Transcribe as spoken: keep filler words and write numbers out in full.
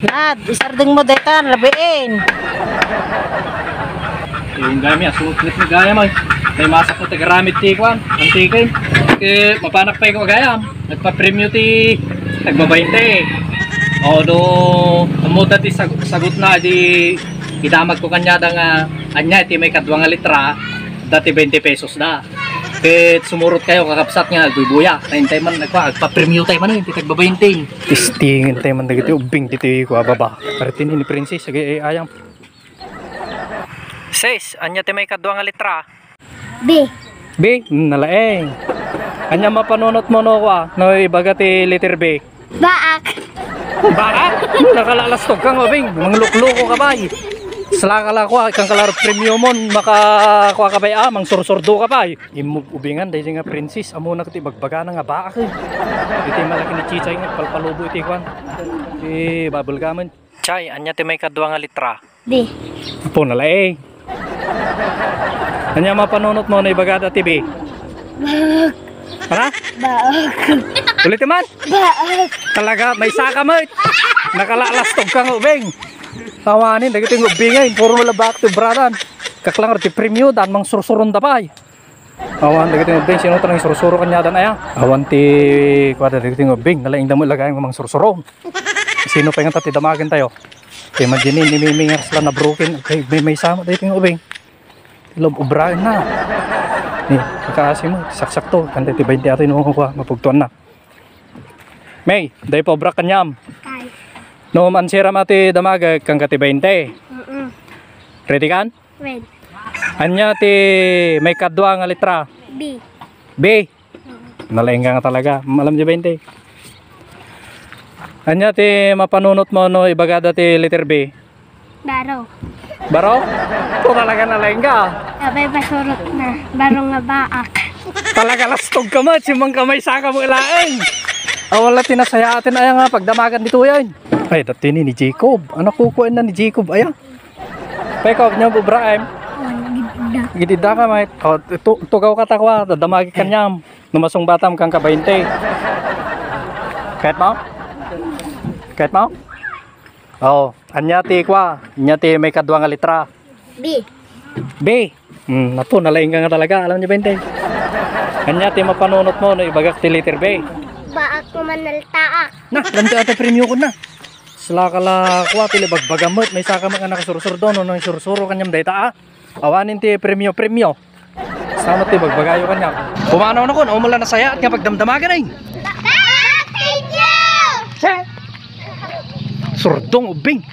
Nad, isardeng mo dayta, labiin. Yung gami, asukit na gaya mo. May masak na tagaramit ti kwan, ang tikin. Eh, mapanak pa yung gaya. Nagpapremyo ti tagbabainte. O do, amuda ti sag-, sagot na di idamag ko kanya da nga anya iti may kadua nga litra, dati twenty pesos da. Ket sumurot kayo, kakabsat nga, agbuybuya. Tayo tayo man, nagpa-, agpapremyo tayo man, eh, ti tagbabainte. Testingan tayo man dagiti ubbing ditoy kua baba. Kartini ni Princess, agi, eh, ayam. Sis, anya ti may kadua nga litra? B. B, nalaeng. Anya mapanunot mo no kua, no ibaga ti letter B? Baak. Baak? Nakalalastog ka nga, Bing. Manglukloko ka pay. Salaka la kua, ikang kalaro premio mo, maka kua ka pay, ah, mangsursurdo ka pay. Immug ubingan, daydi nga Princess, amuna ket ibagbagana nga baak, eh. Iti malaki ni Chichay nga palpalubo iti kuan. Iti bubble gum-en. Chay, anya ti may kadua nga litra? D. Apo, nalaeng. Anya mapanunot mo no ibagada ti B? Baak. Ha? Baak. Ulit man? Baak. Talaga, may saka mo. Nakalalastog ka nga ubing. Tawanin, dagiti nga ubing ay, puro wala baak ti bradan. Kaklang ti premio, dan mang sursuron da pay. Awan dagiti nga ubing, sino ta nang sursuro kaniadan aya? Awan ti kuada dagiti nga ubing, nalaing damo ilagay nga mang sursuro. Sino pa nga ti damagen tayo? Kay imagine ni Mimi nga sila na broken. Kay may, may sama dagiti nga ubing. Loob obraen na. Ni, kakaasi mo, saksakto. Kanta ti bainte ato ino kua, mapugtuan na. May, day pa obra kaniam. Kay. No, mansiram ati damagek, kang kati bainte. Mm-mm. Ready kan? Wait. Anya ti may kadua nga litra? B. B. Nalaing ka nga talaga. Alam niyo bainte. Anya ti mapanunot mo no ibagada ti letter B? Baro. Baro? To talaga nalaing ka. Abay, pasurot na. Baro nga baak. Talaga lastog ka, Mats. Yung mga kamay saka mo ilaing. Ah, wala tinasaya atin ay nga pagdamagan dito yan. Ay, dati ni, ni Jacob. Ano kukuha na ni Jacob? Ayan. Pekop, nya, Ibrahim? Awan, gidda. Gidda ka, mate. O, tu-, tugaw ka takwa, dadamagi kaniam. Numasong batam kang kabainte. Kahit mo? Kahit mo? Oo. Anya ti kwa? Anya ti may kadua nga litra? B. B. Hmm, napo, nalaing ka nga talaga. Alam niyo, bainte. Anya ti mapanunot mo no ibagak ti letter B? Baak ko man naltaak. Na, ganti ata premio ko na. Sila ka la, kwa, pili bagbagamot, may saka mga nakasursuro, no, nang sursuro kanyam dayta, ah. Awanin ti premio, premio. Sama ti bagbagayo kanya. Pumanaw na kun, umula na saya at nga pagdamdamagan ay. Surdong ubing.